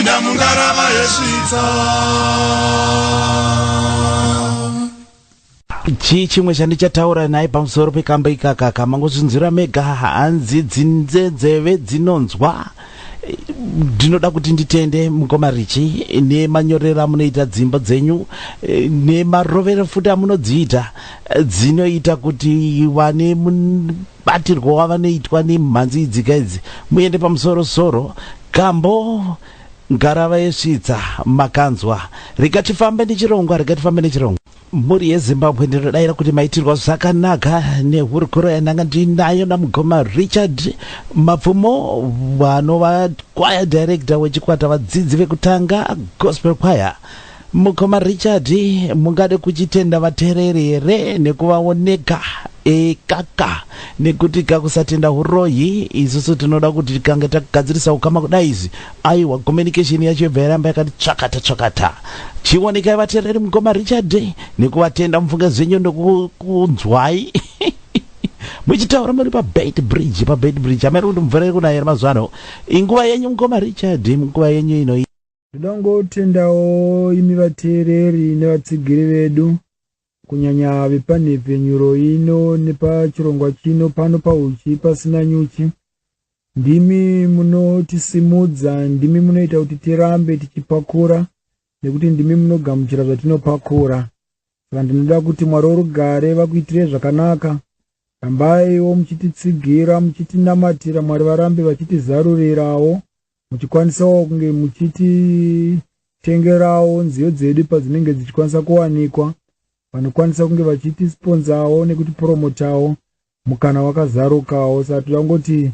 Kupinda mungarava yesvitsa. Chii chimwe chandichataura naye pamusoro pekamba ikakaka mangozvinzwira mega hanzi dzinzenzeve dzinonzwa. Ndinoda kuti nditende mukoma Richi nemanyorero amunoita dzimba dzenyu, nemarovero futi amunodziita, dzinoita kuti vane mubatirwo wavanoitwa nemhanzi idzika idzi muende pamusoro soro. Kambo Ngarava yesvitsa makanzwa. Rega tifambe nechirongwa, rega tifambe nechirongwa. Mhuri yeZimbabwe, ndinodaira kuti maitirwa zvakanaka nehurukuro yandanga ndinayo namugoma Richard Mapfumo, vanova choir director wechikwata Vadzidzi Vekutanga Gospel Choir. Mukoma Richard, mungade kuchitenda vateereri here nekuvaoneka ekaka nekuti kakusatenda uroyi? Isusu tinoda kuti tikange tagadzirisa ukama kudai izvi, aiwa, communication yacho yobva yaramba yakati tsvakata tsvakata. Chionekai vateereri mukoma Richard nekuvatenda mufunge zvenyu nekukunzwai muchitaura muri paBeit Bridge, paBeit Bridge. Amene kuti mvura iri kunaya here mazuva ano? Inguva yenyu, mukoma Richard, nguva yenyu ino. Ndoda kungotendawo imi vateereri nevatsigiri vedu, kunyanya vepanhepfenyuro ino nepachirongwa chino pano paUchi Pasina Nyuchi. Ndimi munotisimudza, ndimi munoita kuti tirambe tichipakura, nekuti ndimi munogamuchira zvatinopakura. Saka ndinoda kuti Mwari worugare vakuitirei zvakanaka. Rambaiwo muchititsigira, muchitinamatira, Mwari varambe vachitizarurirawo, muchikwanisawo kunge muchititengerawo nziyo dzedu padzinenge dzichikwanisa kuwanikwa. Vanokwanisa kunge vachitisiponzawo nekutipromotawo, mukana wakazarukawo. Saka toda kungoti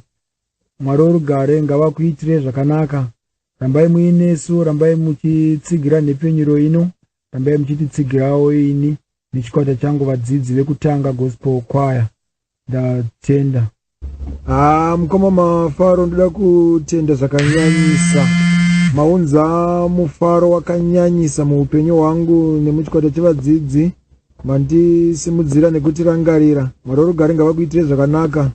Mwari worugare ngavakuitirei zvakanaka. Rambai muinesu, rambai muchitsigira nhepfenyuro ino, rambai muchititsigirawo ini nechikwata changu Vadzidzi Vekutanga Gospel Choir. Ndatenda. Haa mukoma Mafaro, ndoda kutenda zvakanyanyisa. Maunza mufaro wakanyanyisa muupenyu hwangu nemuchikwata chevadzidzi. Mandisimudzira nekutirangarira. Mwari worugare ngavakuitire zvakanaka.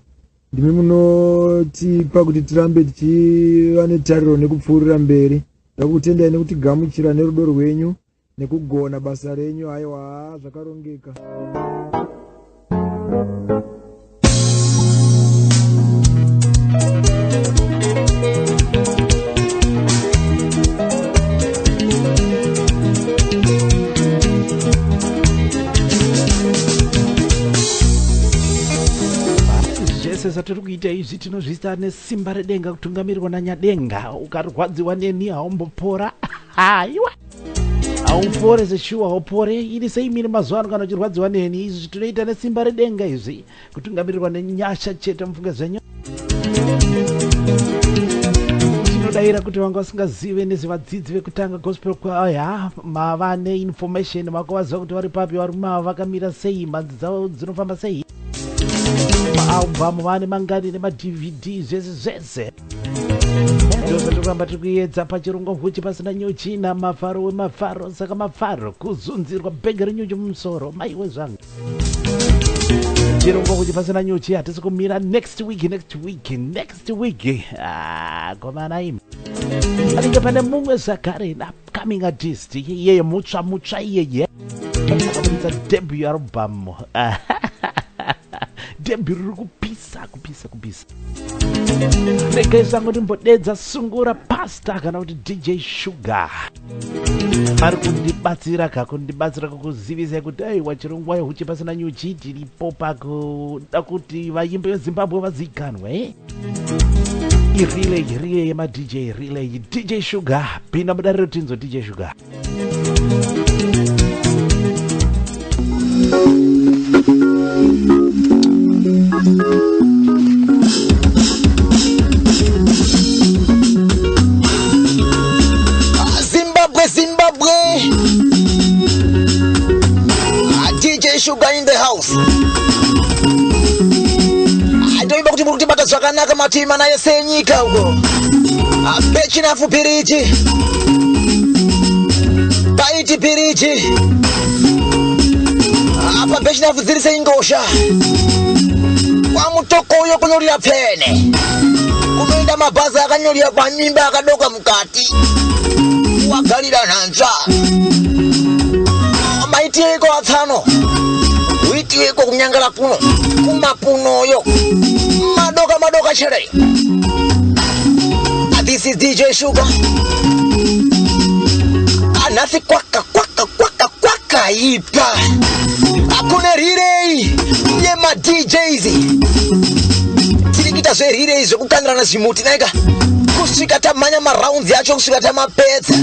Ndimi munotipa kuti tirambe tichiva netariro nekupfuurira mberi. Ndakutendai nekutigamuchira nerudo rwenyu nekugona basa renyu. Haiwa, zvakarongeka. Zvese zvatiri kuita izvi tinozviita nesimba redenga, kutungamirirwa nanyadenga. Ukarwadziwa neni haumbopora, haiwa, haupore seshuwa, haupore. Ini seimini mazuva ano kana uchirwadziwa neni, izvi tinoita nesimba redenga izvi, kutungamirirwa nenyasha chete. Mufunge zvenyu, tinodayira kuti vanga vasingazive nezvevadzidzi Vekutanga Gospel Choir mava neinformation, makuvaziva kuti vari papi, vari mava vakamira sei, mhanzi dzavo dzinofamba sei, maalbum vane mangani nemaDVD, zvese zvese. Ndozvatiramba tiri kuedza pachirongwa Huchi Pasina Nyuchi namafaro wemafaro. Saka mafaro kuzunzirwa bhegi renyuchi mumusoro, maiwe zvangu. Chirongwa Huchi Pasina Nyuchi hatisi kumira. Next week, next week, next week, ah, komana imi, anenge pane mumwe zvakare upcoming artist iyeye, mutsva mutsva iyeye, akabudisa debut album, debut riri kupisa kupisa kupisa. Regai zvangu ndimbodedza Sungura Pastor kana kuti DJ Sugar, ari kundibatsira kakundibatsira kukuzivisai kuti aiwa, chirongwa Huchi Pasina Nyuchi tiripo pakuda kuti vaimbi veZimbabwe vazikanwe. Irelay, relay yemaDJ, relay. DJ Sugar, pinda mudariro tinzo. DJ Sugar. Zimbabwe, Zimbabwe. Ah, DJ Sugar in the house. Ah, ndoimba kuti muri kutibata zvakanaka mativi mana ese enyika uko. Ah, Bechinafu Piriji. Paiti Piriji. Apa Bechinafu dziri seingosha. Kwamutokoyo kunorira pfene. Kunoenda Kukwira mabhazi akanyoriwa panyimba akadoka mukati wagarira nhanzva. Maitiweko atsano, uitiweko kunyangala kuno kumapunoyo madoka madoka chere. This is DJ Sugar. Anasi kwaka kwaka kwaka kwaka ipa. Akune rirei yema DJs. Tirikuita zverirei zvekukandirana zvimuti naika kusvika tamhanya marounds yacho kusvika tamapedza.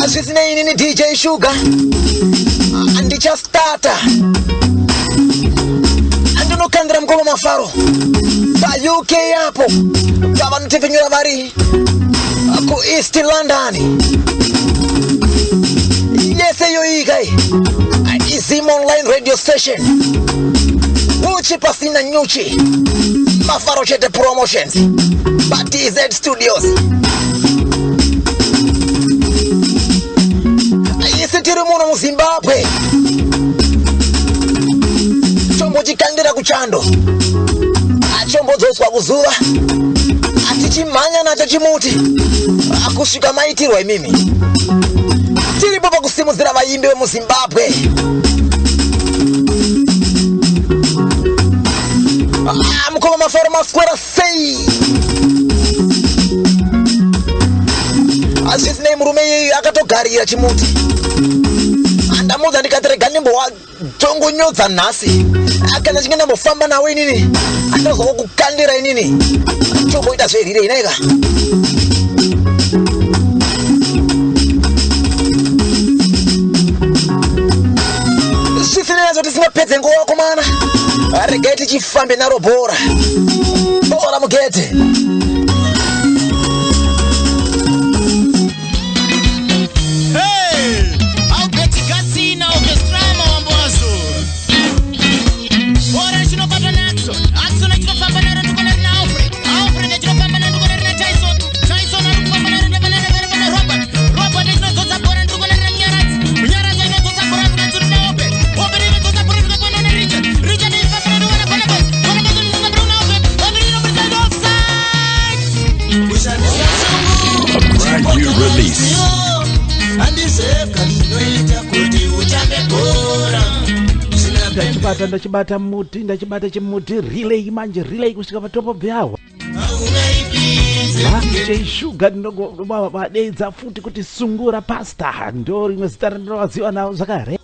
Zvisinei inini DJ Sugar ndichastarta. Andinokandira mukoma Mafaro pa UK apo pavanotepfenyura vari ku East London. Yese yoikai Izim Online Radio Station. Uchi pasina nyuchi. Mafaro chete Promotions pa DZ Studios. Isi tiri muno muZimbabwe. Chombochikandira kuchando. Achombodzoswa kuzuva. Atichimhanya nacho chimuti. Akusvika maitirwa imimi. Tiripo pakusimudzira vaimbi vemuZimbabwe. Mukoma Mafaro maswera sei? Zvisinei murume iyeyu akatogarira chimuti. Andamudza ndikati rega ndimbowadongonyodza nhasi. Kana chinge ndambofamba nawe inini andozwa kukandira inini. Chomboita zverire inaika. Zvisinei nazvo tisingapedze nguva vakomana. Regai tichifambe naro bhora. Bhora mugete. Hey! Albert Gasina Orchestra Mawamboazo. Bhora chinobata naAxon. Axon achinofamba naro ndikona rina Alfred. Alfred achinofamba naro ndikona rina Tyson. Tyson ari kufamba naro ndikona rina Robert. Robert achinodzosa bhora ndikona rina Munyaradzi. Munyaradzi achinodzosa bhora ndikona rina Obed. Obed achinodzosa bhora ndikona rina Richard. Richard achifamba naro ndikona Barnabas. Barnabas achinodzosa bhora kuna Obed. Obed inobudisa offside. A brand new release. Ndachibata muti, ndachibata chimuti relay manje relay kusvika pa top of the hour. DJ Sugar ndinovadeedza futi kuti sungura pasta ndo rimwe zita randinovaziva navo zvakare.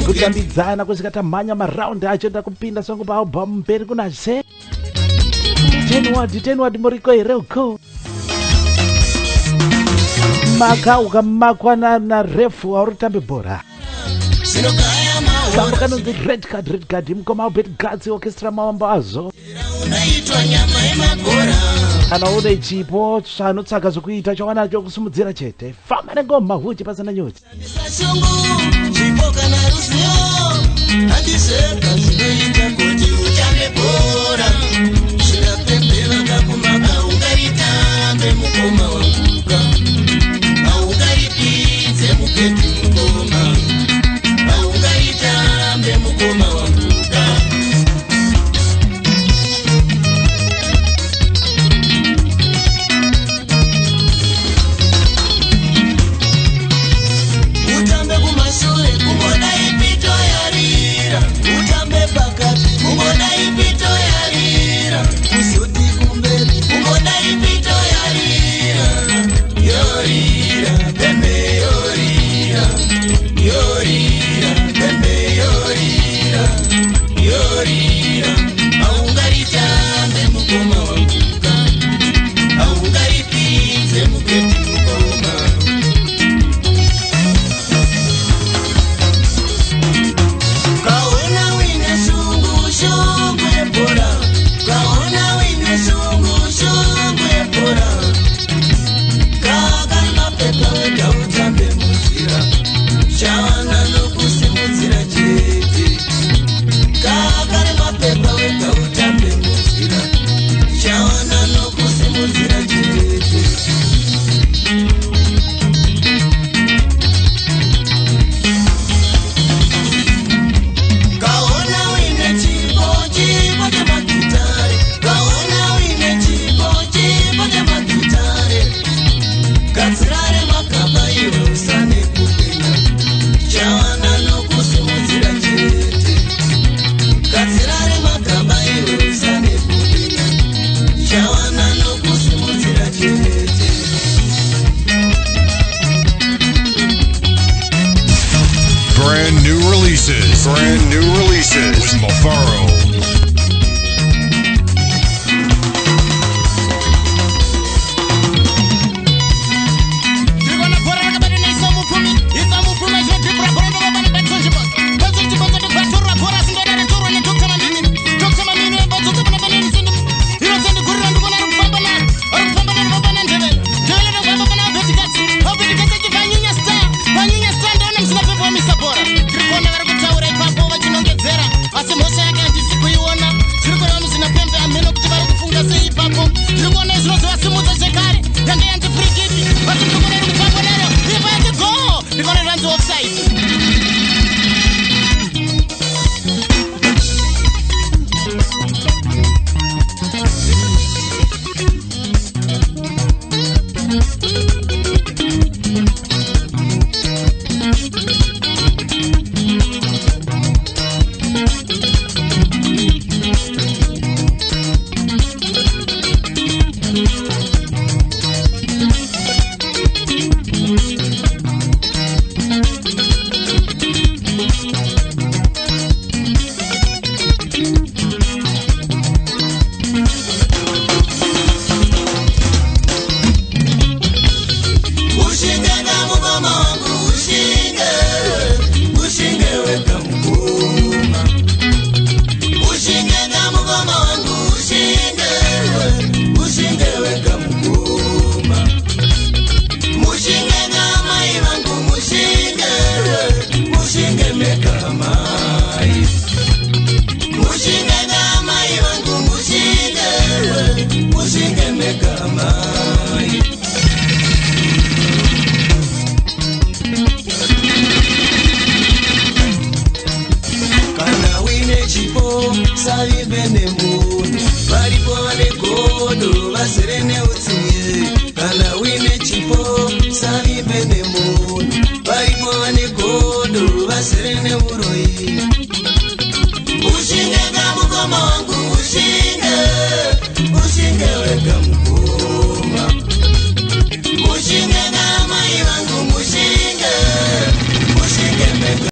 Kutambidzana kusvika tamhanya maraundi acho ndakupinda songo paalbum mberi kuna se 10 ward muriko here uko. Maka ukamakwa na refu auritambe bhora. Kambo kanonzi red card mukoma Albert Gatsi Orchestra Mawambo azo. Kana une chipo chanotsvaga zvokuita chawanacho kusimudzira chete. Famba nengoma huchi pasina nyuchi. Kaona wine Brand new releases. Brand new releases with Mafaro. Tiri kuona bhora rakabatwa naIsau Mupfumi. Isau Mupfumi achinodhibhura bhora ndokubva naBatson Chibonzo. Batson Chibonzo ndokubva atorwa bhora asi ndoda ratorwa naDr Mamini. Dr Mamini vadzodza pana pane Innocent. Innocent Gurira ndikuona ari kufamba naro. Ari kufamba naro baba naNdebele. Ndebele ndokufamba pana Albert Gatsi. Albert Gatsi achibva anyinya star. Vanyinya star ndaona musina pepo wamisa bhora. Tiri kuona vari kutaura ipapo vachinongedzera asi mhosva yake handisi kuiona. Tiri kureva musina pembe hameno kuti vari kufunga sei ipapo. Tiri kuona zvinozovasimudza zvekare. Yange yanzi free kick. Asi ndikuona iri kufamba naro. Ipa yanzi goal. Ndikuona ranzi offside.